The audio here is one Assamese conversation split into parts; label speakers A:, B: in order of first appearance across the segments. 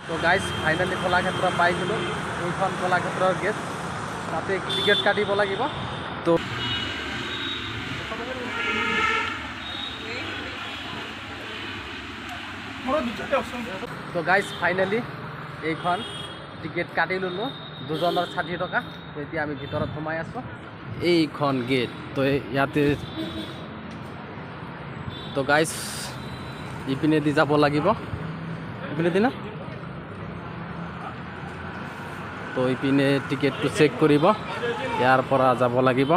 A: তো গাইজ, ফাইনেলি কলাক্ষেত্ৰ পাই গ'লোঁ। এইখন কলাক্ষেত্ৰৰ গেট, তাতে টিকেট কাটিব লাগিব। তো গাইজ, ফাইনেলি এইখন টিকেট কাটি ল'লোঁ, দুজনৰ 60 টকা। তো এতিয়া আমি ভিতৰত সোমাই আছোঁ। এইখন গেট। তো ইয়াতে তো গাইজ, ইপিনেদি যাব লাগিব। ইপিনেদি না? তো ইপিনে টিকেটটো চেক কৰিব, ইয়াৰ পৰা যাব লাগিব।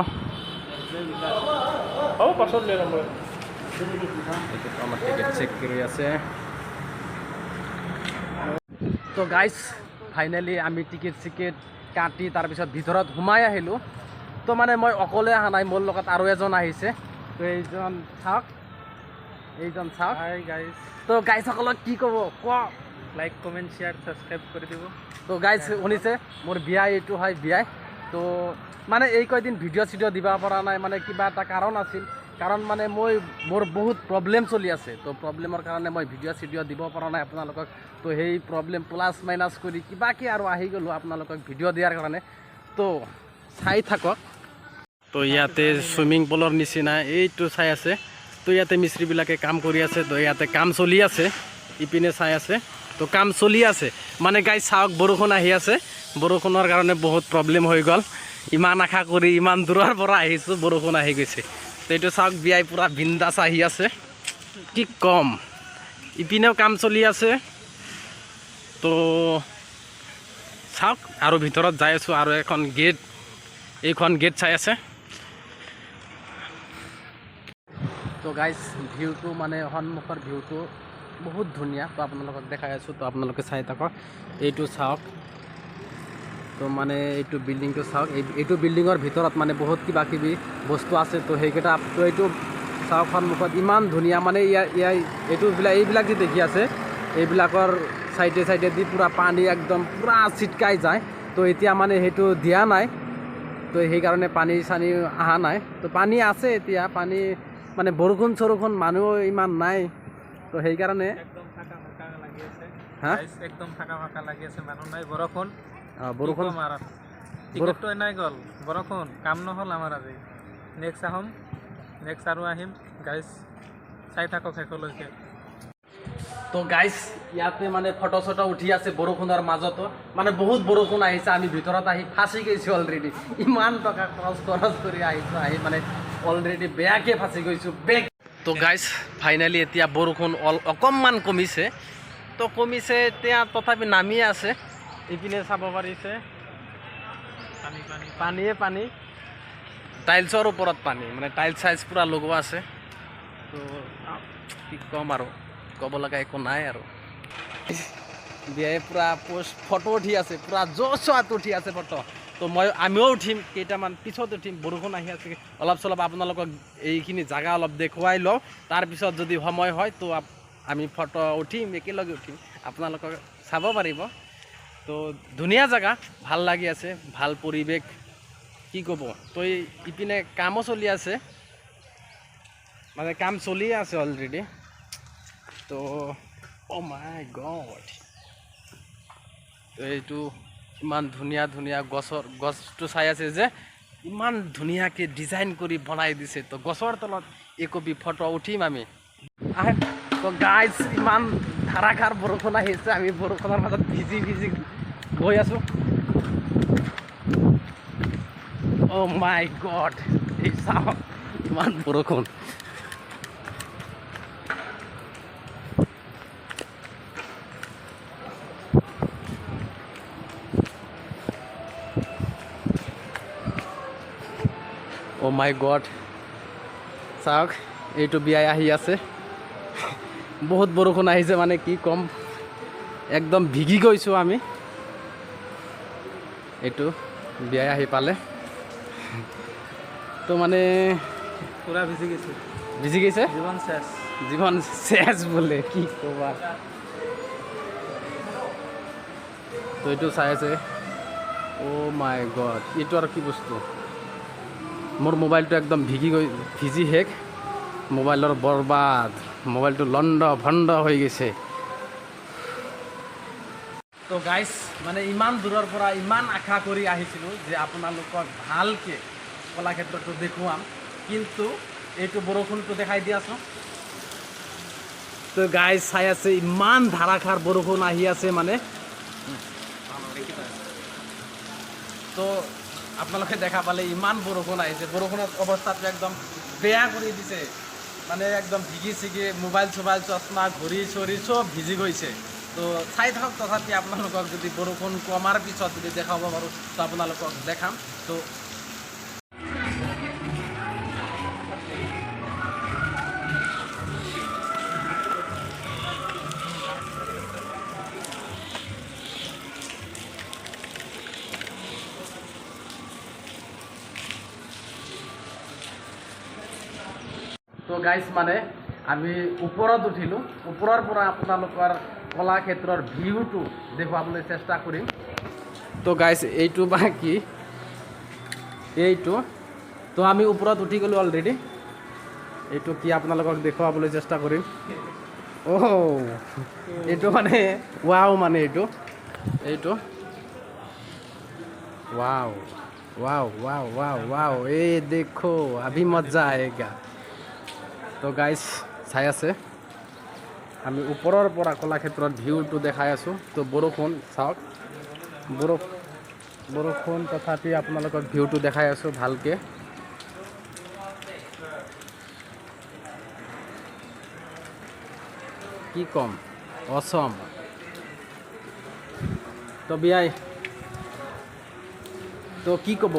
B: হ'ব, পাছত লৈ ল'ম বাৰু।
A: এইটোতো আমাৰ টিকেট চেক কৰি আছে। তো গাইজ, ফাইনেলি আমি টিকেট চিকেট কাটি তাৰপিছত ভিতৰত সোমাই আহিলোঁ। তো মানে মই অকলে অহা নাই, মোৰ লগত আৰু এজন আহিছে। তো এইজন চাওক, এইজন চাওক।
B: Hi guys.
A: তো গাইজসকলক কি ক'ব কওক?
B: লাইক, কমেণ্ট, শ্বেয়াৰ, ছাবস্ক্ৰাইব কৰি দিব।
A: তো গাইজ, শুনিছে, মোৰ বিয়া এইটো হয় বিয়াই। তো মানে এই কেইদিন ভিডিঅ' চিডিঅ' দিব পৰা নাই, মানে কিবা এটা কাৰণ আছিল। কাৰণ মানে মোৰ বহুত প্ৰব্লেম চলি আছে। তো প্ৰব্লেমৰ কাৰণে মই ভিডিঅ' চিডিঅ' দিব পৰা নাই আপোনালোকক। তো সেই প্ৰব্লেম প্লাছ মাইনাছ কৰি কিবাকি আৰু আহি গ'লোঁ আপোনালোকক ভিডিঅ' দিয়াৰ কাৰণে। তো চাই থাকক। তো ইয়াতে চুইমিং পুলৰ নিচিনা এইটো চাই আছে। তো ইয়াতে মিস্ত্ৰীবিলাকে কাম কৰি আছে। তো ইয়াতে কাম চলি আছে। ইপিনে চাই আছে, তো কাম চলি আছে। মানে গাইজ, চাওক, বৰষুণ আহি আছে। বৰষুণৰ কাৰণে বহুত প্ৰব্লেম হৈ গ'ল। ইমান আশা কৰি ইমান দূৰৰ পৰা আহিছোঁ, বৰষুণ আহি গৈছে। তো এইটো চাওক, বিয়াই পূৰা বিন্দাছ আহি আছে। কি ক'ম, ইপিনেও কাম চলি আছে। তো চাওক, আৰু ভিতৰত যাই আছোঁ। আৰু এখন গেট, এইখন গেট চাই আছে। তো গাইজ, ভিউটো মানে সন্মুখৰ ভিউটো বহুত ধুনীয়া। তো আপোনালোকক দেখাই আছোঁ, তো আপোনালোকে চাই থাকক। এইটো চাওক। তো মানে এইটো বিল্ডিংটো চাওক। এইটো বিল্ডিঙৰ ভিতৰত মানে বহুত কিবা কিবি বস্তু আছে। তো সেইকেইটা, তো এইটো চাওক, সন্মুখত ইমান ধুনীয়া। মানে ইয়াৰ ইয়াৰ এইটো বিলাক, এইবিলাক যে দেখি আছে, এইবিলাকৰ চাইডে চাইডে দি পূৰা পানী একদম পূৰা ছিটকাই যায়। তো এতিয়া মানে সেইটো দিয়া নাই, তো সেইকাৰণে পানী চানী অহা নাই। তো পানী আছে এতিয়া, পানী মানে বৰষুণ চৰষুণ, মানুহ ইমান নাই, তো সেইকাৰণে।
B: একদম ফাঁকা ফাঁকা লাগি আছে।
A: হা?
B: Guys, একদম ফাঁকা ফাঁকা লাগি আছে, মানুহ নাই, বৰষুণ।
A: বৰষুণ।
B: কি ক'ম আৰু, টিকেটটো এনেই গ'ল, বৰষুণ, কাম নহ'ল আমাৰ আজি। নেক্সট আহম, নেক্সট আৰু আহিম। গাইজ, চাই থাকক শেষলৈকে।
A: তো গাইজ, ইয়াতে মানে ফটো চটো উঠি আছে বৰষুণৰ মাজতো। মানে বহুত বৰষুণ আহিছে, আমি ভিতৰত আহি ফাঁচি গৈছোঁ অলৰেডি। ইমান টকা খৰচ খৰচ কৰি আহিছোঁ, আহি মানে অলৰেডি বেয়াকৈ ফাঁচি গৈছোঁ বেক। তো গাইজ, ফাইনেলি এতিয়া বৰষুণ অকণমান কমিছে। তো কমিছে এতিয়া, তথাপি নামিয়ে আছে। ইপিনে চাব পাৰিছে।
B: পানী পানী।
A: পানীয়ে পানী, টাইলছৰ ওপৰত পানী, মানে টাইলছ চাইলছ পূৰা লগোৱা আছে। তো কি ক'ম আৰু, ক'ব লগা একো নাই আৰু। বিয়াই পূৰা পোষ্ট ফটো উঠি আছে, পূৰা জোচত উঠি আছে ফটো। তো আমিও উঠিম, কেইটামান পিছত উঠিম। বৰষুণ আহি আছে অলপ চলপ। আপোনালোকক এইখিনি জাগা অলপ দেখুৱাই লওঁ, তাৰপিছত যদি সময় হয় তো আমি ফটো উঠিম, একেলগে উঠিম, আপোনালোকক চাব পাৰিব। তো ধুনীয়া জেগা, ভাল লাগি আছে, ভাল পৰিৱেশ, কি ক'ব। তো ইপিনে কামো চলি আছে, মানে কাম চলিয়ে আছে অলৰেডি। তো অ' মাই গড, তো এইটো ইমান ধুনীয়া ধুনীয়া গছৰ, গছটো চাই আছে যে, ইমান ধুনীয়াকৈ ডিজাইন কৰি বনাই দিছে। তো গছৰ তলত একপি ফটো উঠিম আমি, আহে। তো গাইজ, ইমান ধাৰাসাৰ বৰষুণ আহিছে, আমি বৰষুণৰ মাজত ভিজি ভিজি গৈ আছোঁ। অ' মাই গড, এই চাওক, ইমান বৰষুণ। অ' মাই গড, চাওক, এইটো বিয়াই আহি আছে। বহুত বৰষুণ আহিছে, মানে কি ক'ম, একদম ভিগি গৈছোঁ আমি। এইটো বিয়াই আহি পালে। তো মানে
B: পূৰা ভিজি গৈছে।
A: ভিজি গৈছে।
B: জীৱন শেষ।
A: জীৱন শেষ বোলে, কি ক'বা। তো এইটো চাই আছে। অ' মাই গড, এইটো আৰু কি বস্তু? মোৰ মোবাইলটো একদম ভিগি গৈ, ভিজি শেষ। মোবাইলৰ বৰবাদ, মোবাইলটো লণ্ড ভণ্ড হৈ গৈছে। তো গাইজ, মানে ইমান দূৰৰ পৰা ইমান আশা কৰি আহিছিলোঁ যে আপোনালোকক ভালকৈ কলাক্ষেত্ৰটো দেখুৱাম, কিন্তু এইটো বৰষুণটো দেখাই দিয়াচোন। তো গাইজ, চাই আছে, ইমান ধাৰাসাৰ বৰষুণ আহি আছে মানে। তো আপোনালোকে দেখা পালে, ইমান বৰষুণ আহিছে। বৰষুণত অৱস্থাটো একদম বেয়া কৰি দিছে, মানে একদম ভিগি চিগি মোবাইল চোবাইল, চশমা, ঘড়ী চৰি চব ভিজি গৈছে। তো চাই থাকক, তথাপি আপোনালোকক যদি বৰষুণ কমাৰ পিছত যদি দেখাব পাৰোঁ, তো আপোনালোকক দেখাম। তো গাইজ, মানে আমি ওপৰত উঠিলোঁ। ওপৰৰ পৰা আপোনালোকৰ কলাক্ষেত্ৰৰ ভিউটো দেখুৱাবলৈ চেষ্টা কৰিম। তো গাইজ, এইটো বা কি এইটো? তো আমি ওপৰত উঠি গ'লোঁ অলৰেডি। এইটো কি আপোনালোকক দেখুৱাবলৈ চেষ্টা কৰিম। অ', এইটো মানে ৱাও, মানে এইটো wow wow wow wow wow, এই দেখো, अभी मज़ा आएगा। তো গাইজ, চাই আছে, আমি ওপৰৰ পৰা কলাক্ষেত্ৰৰ ভিউটো দেখাই আছোঁ। তো বৰষুণ চাওক, বৰষুণ, তথাপি আপোনালোকক ভিউটো দেখাই আছোঁ ভালকৈ। কি ক'ম, অচম। তো বিয়াই, তো কি ক'ব,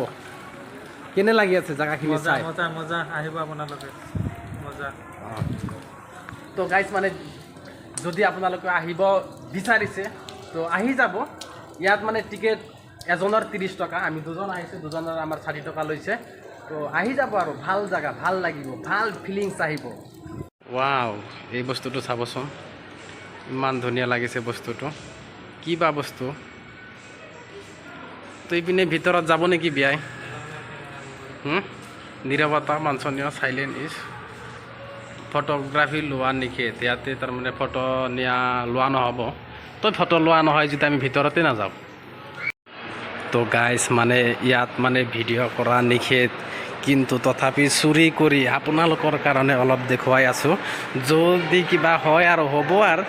A: কেনে লাগি আছে জেগাখিনি
B: মজা।
A: চাই?
B: মজা মজা, আহিব আপোনালোকে, মজা।
A: তো গাইজ, মানে যদি আপোনালোকে আহিব বিচাৰিছে, তো আহি যাব। ইয়াত মানে টিকেট এজনৰ 30 টকা। আমি দুজন আহিছোঁ, দুজনৰ আমাৰ 60 টকা লৈছে। তো আহি যাব আৰু, ভাল জেগা, ভাল লাগিব, ভাল ফিলিংছ আহিব। ৱাও, এই বস্তুটো চাবচোন, ইমান ধুনীয়া লাগিছে বস্তুটো। কি বা বস্তু? তো ইপিনে ভিতৰত যাব নেকি বিয়াই? নীৰৱতা বাঞ্ছনীয়, চাইলেণ্ট is. Photography লোৱা নিষেধ। ইয়াতে তাৰমানে ফটো নিয়া লোৱা নহ'ব। তো ফটো লোৱা নহয় যেতিয়া আমি ভিতৰতে নাযাওঁ। তো গাইজ, মানে ইয়াত মানে ভিডিঅ' কৰা নিষেধ, কিন্তু তথাপি চুৰি কৰি আপোনালোকৰ কাৰণে অলপ দেখুৱাই আছোঁ। যদি কিবা হয় আৰু হ'ব আৰু।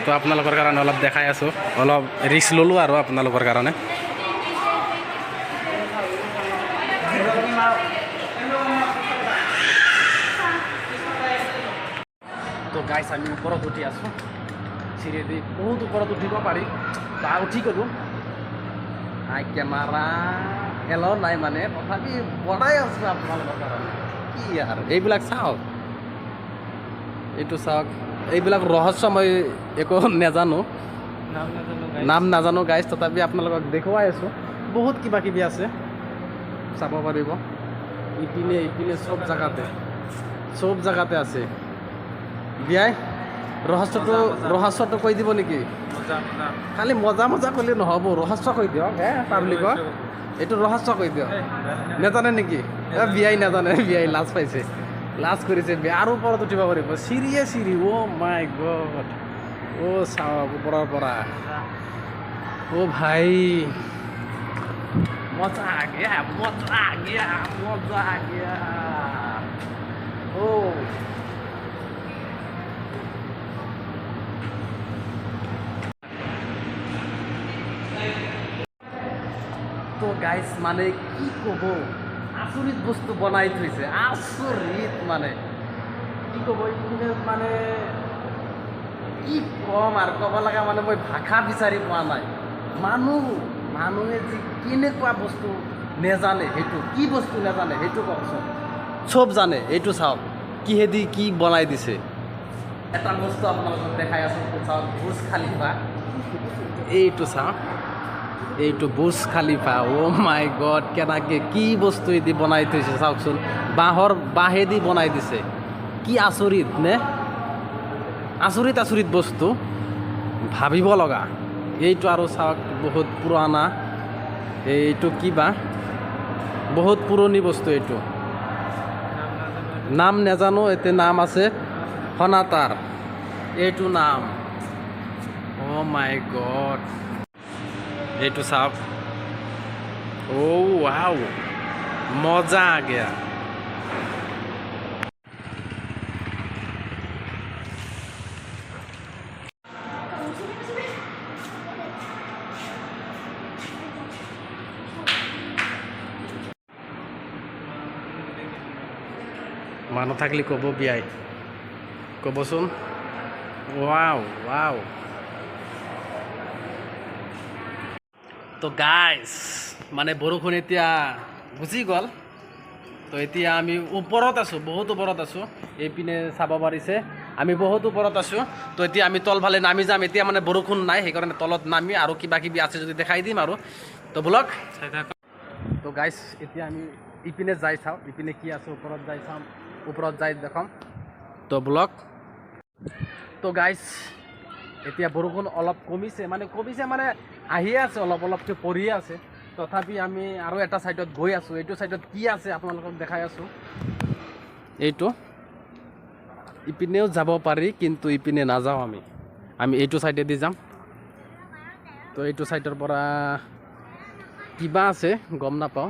A: তো আপোনালোকৰ কাৰণে অলপ দেখাই আছোঁ, অলপ ৰিস্ক ল'লোঁ আৰু আপোনালোকৰ কাৰণে। তো গাইজ, আমি ওপৰত উঠি আছোঁ চিৰিদি। বহুত ওপৰত উঠিব পাৰি, তা উঠি গ'লোঁ। নাই, কেমেৰা এলাও নাই, মানে তথাপি বনাই আছোঁ আপোনালোকৰ কাৰণে। কি আৰু, এইবিলাক চাওক, এইটো চাওক, এইবিলাক ৰহস্য মই একো নাজানো।
B: নাম নাজানো guys।
A: নাম নাজানো গাইজ, তথাপি আপোনালোকক দেখুৱাই আছোঁ। বহুত কিবা কিবি আছে, চাব পাৰিব। ইপিনে ইপিনে চব জেগাতে, চব জেগাতে আছে। বিয়াই, ৰহস্যটো
B: মজা, মজা।
A: ৰহস্যটো কৈ দিব নেকি?
B: মজা মজা।
A: খালি মজা মজা কৰিলে নহ'ব, ৰহস্য কৈ দিয়ক হে পাব্লিকক। এইটো ৰহস্য কৈ দিয়ক।
B: এই,
A: নাজানে নেকি? এ, বিয়াই নাজানে। বিয়াই লাজ পাইছে, লাজ কৰিছে বিয়া। আৰু ওপৰত উঠিব পাৰিব, চিৰিয়ে চিৰি। অ' মাই গড, অ' চাওক ওপৰৰ পৰা। অ' ভাই, मज़ा आ गया, मज़ा आ गया, मज़ा आ गया। অ' তো গাইজ, মানে কি ক'ব, আচৰিত বস্তু বনাই থৈছে, আচৰিত। মানে কি ক'ব, এইপিনে মানে কি ক'ম আৰু, ক'ব লগা মানে মই ভাষা বিচাৰি পোৱা নাই। মানুহে যি কেনেকুৱা বস্তু নেজানে, সেইটো কি বস্তু নেজানে সেইটো কওকচোন? চব জানে। এইটো চাওক, কিহেদি কি বনাই দিছে। এটা বস্তু আপোনালোকক দেখাই আছোঁ, চাওক, বুৰ্জ খালিফা। এইটো চাওক, এইটো বুৰ্জ খালিফা। অ' মাই গড, কেনেকৈ কি বস্তু এদি বনাই থৈছে চাওকচোন। বাঁহেদি বনাই দিছে। কি আচৰিত নে? আচৰিত আচৰিত বস্তু, ভাবিব লগা। এইটো আৰু চাওক, বহুত পুৰণা। এইটো কিবা বহুত পুৰণি বস্তু এইটো।
B: নাম নাজানো।
A: নাম নাজানো, এতে নাম আছে সনাতাৰ, এইটো নাম। অ' মাই গড, এইটো চাওক। অ' ৱাও, মজা আ গয়া। মানুহ থাকিলে ক'ব, বিয়াই ক'বচোন। Wow wow. তো গাইছ, মানে বৰষুণ এতিয়া গুচি গ'ল। তো এতিয়া আমি ওপৰত আছোঁ, বহুত ওপৰত আছোঁ। এইপিনে চাব পাৰিছে, আমি বহুত ওপৰত আছোঁ। তো এতিয়া আমি তলফালে নামি যাম। এতিয়া মানে বৰষুণ নাই, সেইকাৰণে তলত নামি আৰু কিবা কিবি আছে যদি দেখাই দিম আৰু। তো ব'লক।
B: চাই থাকক।
A: তো গাইছ, এতিয়া আমি ইপিনে যাই চাওঁ, ইপিনে কি আছে। ওপৰত যাই চাম, ওপৰত যাই দেখাম। তো ব'লক। তো গাইছ, এতিয়া বৰষুণ অলপ কমিছে, মানে কমিছে মানে আহিয়ে আছে, অলপ অলপকৈ পৰিয়ে আছে। তথাপি আমি আৰু এটা ছাইডত গৈ আছোঁ। এইটো ছাইডত কি আছে আপোনালোকক দেখাই আছোঁ। এইটো ইপিনেও যাব পাৰি, কিন্তু ইপিনে নাযাওঁ আমি। আমি এইটো ছাইডেদি যাম। তো এইটো ছাইডৰ পৰা কিবা আছে গম নাপাওঁ।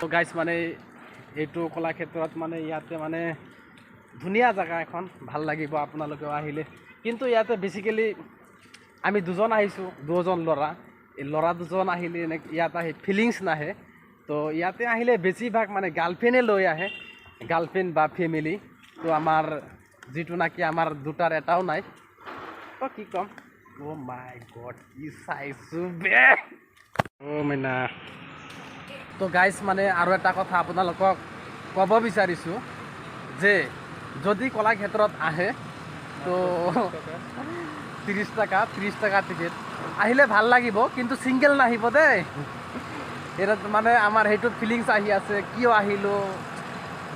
A: তো গাইছ, মানে এইটো কলাক্ষেত্ৰত মানে ইয়াতে মানে ধুনীয়া জেগা এখন, ভাল লাগিব আপোনালোকেও আহিলে। কিন্তু ইয়াতে বেচিকেলি আমি দুজন আহিছোঁ, দুজন ল'ৰা। এই ল'ৰা দুজন আহিলে এনে ইয়াত আহি ফিলিংছ নাহে। তো ইয়াতে আহিলে বেছিভাগ মানে গাৰ্লফ্ৰেণ্ডে লৈ আহে, গাৰ্লফ্ৰেণ্ড বা ফেমিলি। তো আমাৰ যিটো নাকি আমাৰ দুটাৰ এটাও নাই। তো কি ক'ম। অ' মাই গড, কি চাইছোঁ বে, অ' মাইনা। তো গাইজ, মানে আৰু এটা কথা আপোনালোকক ক'ব বিচাৰিছোঁ যে যদি কলাক্ষেত্ৰত আহে, তো 30 টকা, 30 টকা টিকেট। আহিলে ভাল লাগিব, কিন্তু ছিংগল নাহিব দেই। এটা মানে আমাৰ সেইটো ফিলিংছ আহি আছে, কিয় আহিলোঁ।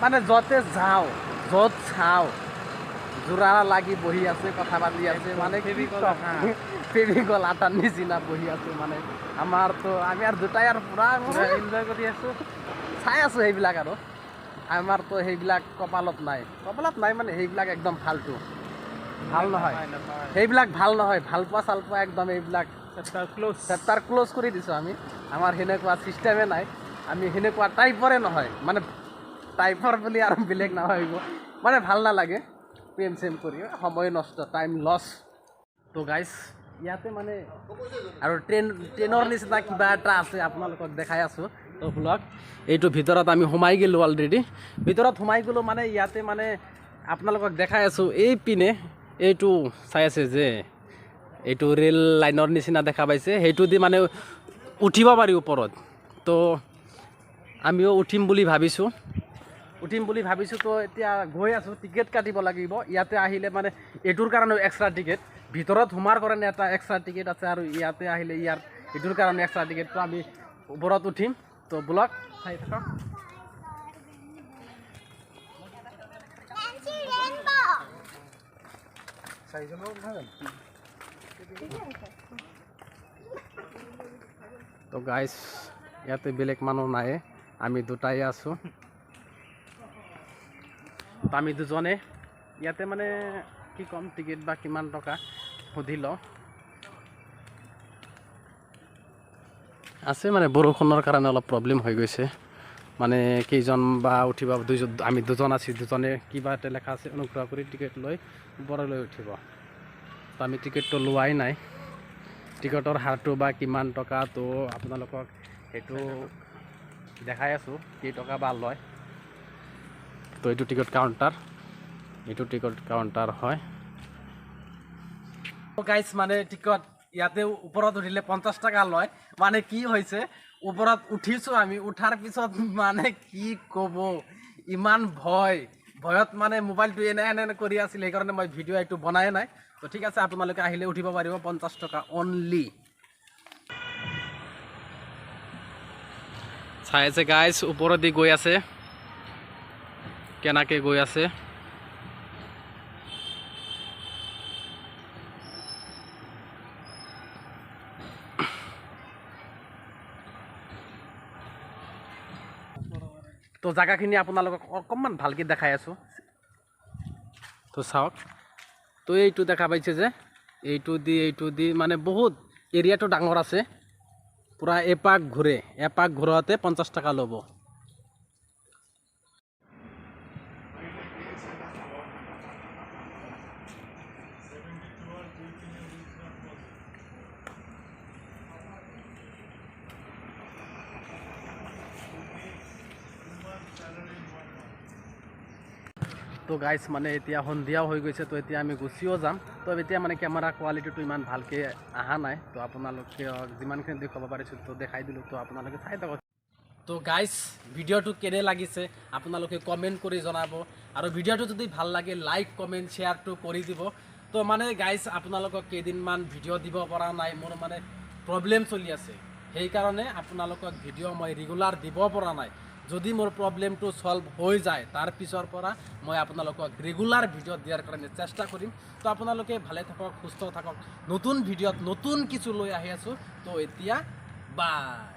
A: মানে য'তে যাওঁ, য'ত চাওঁ, যোৰা লাগি বহি আছে, কথা পাতি আছে, মানে কি
B: ফেভিকল
A: ক'ম?
B: আঠা।
A: ফেভিকল আটাৰ নিচিনা বহি আছে। মানে আমাৰতো আমি আৰু দুটাই আৰু পূৰা
B: এনজয় কৰি আছোঁ।
A: চাই আছোঁ সেইবিলাক। আৰু আমাৰতো সেইবিলাক কপালত নাই, কপালত নাই। মানে সেইবিলাক একদম ফাল্টু, ভাল নহয়।
B: নাপায়।
A: সেইবিলাক ভাল নহয়। ভাল পোৱা চাল পোৱা একদম এইবিলাক
B: চেপ্টাৰ ক্ল'জ।
A: চেপ্টাৰ ক্ল'জ কৰি দিছোঁ আমি। আমাৰ সেনেকুৱা ছিষ্টেমে নাই। আমি সেনেকুৱা টাইপৰে নহয়, মানে টাইপৰ বুলি আৰু বেলেগ নাভাবিব। মানে ভাল নালাগে প্ৰেম চেম কৰি, সময় নষ্ট, টাইম লছ। তো গাইছ, ইয়াতে মানে আৰু ট্ৰেইনৰ নিচিনা কিবা এটা আছে, আপোনালোকক দেখাই আছোঁ। তো ব'লক। এইটো ভিতৰত আমি সোমাই গ'লোঁ অলৰেডি। ভিতৰত সোমাই গ'লোঁ, মানে ইয়াতে মানে আপোনালোকক দেখাই আছোঁ। এই পিনে এইটো চাই আছে যে এইটো ৰেল লাইনৰ নিচিনা দেখা পাইছে, সেইটো দি মানে উঠিব পাৰি ওপৰত। তো আমিও উঠিম বুলি ভাবিছোঁ, উঠিম বুলি ভাবিছোঁ। তো এতিয়া গৈ আছোঁ, টিকেট কাটিব লাগিব। ইয়াতে আহিলে মানে এইটোৰ কাৰণেও এক্সট্ৰা টিকেট, ভিতৰত সোমাৰ কাৰণে এটা এক্সট্ৰা টিকেট আছে আৰু ইয়াতে আহিলে ইয়াৰ এইটোৰ কাৰণে এক্সট্ৰা টিকেট। তো আমি ওপৰত উঠিম। তো ব'লক, চাই থাকক।
C: Nancy Rainbow.
B: চাৰিজনৰ।
A: তো গাইছ, ইয়াতে বেলেগ মানুহ নাই, আমি দুটাই আছোঁ। তো আমি দুজনে ইয়াতে মানে কি ক'ম, টিকেট বা কিমান টকা সুধি লওঁ। আছে মানে বৰষুণৰ কাৰণে অলপ প্ৰব্লেম হৈ গৈছে। মানে কেইজন বা উঠিব, দুইজন, আমি দুজন আছোঁ, দুজনে। কিবা এটা লেখা আছে, অনুগ্ৰহ কৰি টিকেট লৈ ওপৰলৈ উঠিব। তো আমি টিকেটটো লোৱাই নাই। টিকটৰ হাৰটো বা কিমান টকা, তো আপোনালোকক সেইটো দেখাই আছোঁ, কেই টকা বা লয়। তো এইটো টিকট কাউণ্টাৰ, এইটো টিকট কাউণ্টাৰ হয়। গাইছ, মানে টিকট ইয়াতে ওপৰত উঠিলে 50 টকা লয়। মানে কি হৈছে, ওপৰত উঠিছোঁ আমি, উঠাৰ পিছত মানে কি ক'ব, ইমান ভয়, ভয়ত মানে মোবাইলটো এনে এনে এনে কৰি আছিল, সেইকাৰণে মই ভিডিঅ' এইটো বনাই নাই। তো ঠিক আছে, আপোনালোকে আহিলে উঠিব পাৰিব, 50 টকা অনলি। চাই আছে গাইছ, ওপৰেদি গৈ আছে, কেনেকৈ গৈ আছে। তো জেগাখিনি আপোনালোকক অকণমান ভালকৈ দেখাই আছোঁ। তো চাওক, তো এইটো দেখা পাইছে যে এইটো দি মানে বহুত এৰিয়াটো ডাঙৰ আছে। পূৰা এপাক ঘূৰে, এপাক ঘূৰোৱাতে 50 টকা ল'ব। তো গাইছ, মানে এতিয়া সন্ধিয়াও হৈ গৈছে, তো এতিয়া আমি গুচিও যাম। তো এতিয়া মানে কেমেৰা কোৱালিটিটো ইমান ভালকৈ অহা নাই। তো আপোনালোকে যিমানখিনি দেখুৱাব পাৰিছোঁ, তো দেখাই দিলোঁ। তো আপোনালোকে চাই থাকক। তো গাইছ, ভিডিঅ'টো কেনে লাগিছে আপোনালোকে কমেণ্ট কৰি জনাব আৰু ভিডিঅ'টো যদি ভাল লাগে, লাইক, কমেণ্ট, শ্বেয়াৰটো কৰি দিব। তো মানে গাইছ, আপোনালোকক কেইদিনমান ভিডিঅ' দিব পৰা নাই, মোৰ মানে প্ৰব্লেম চলি আছে, সেইকাৰণে আপোনালোকক ভিডিঅ' মই ৰেগুলাৰ দিব পৰা নাই। যদি মোৰ প্ৰব্লেমটো ছল্ভ হৈ যায়, তাৰ পিছৰ পৰা মই আপোনালোকক ৰেগুলাৰ ভিডিঅ' দিয়াৰ কাৰণে চেষ্টা কৰিম। তো আপোনালোকে ভালে থাকক, সুস্থ থাকক। নতুন ভিডিঅ'ত নতুন কিছু লৈ আহি আছোঁ। তো এতিয়া বাই।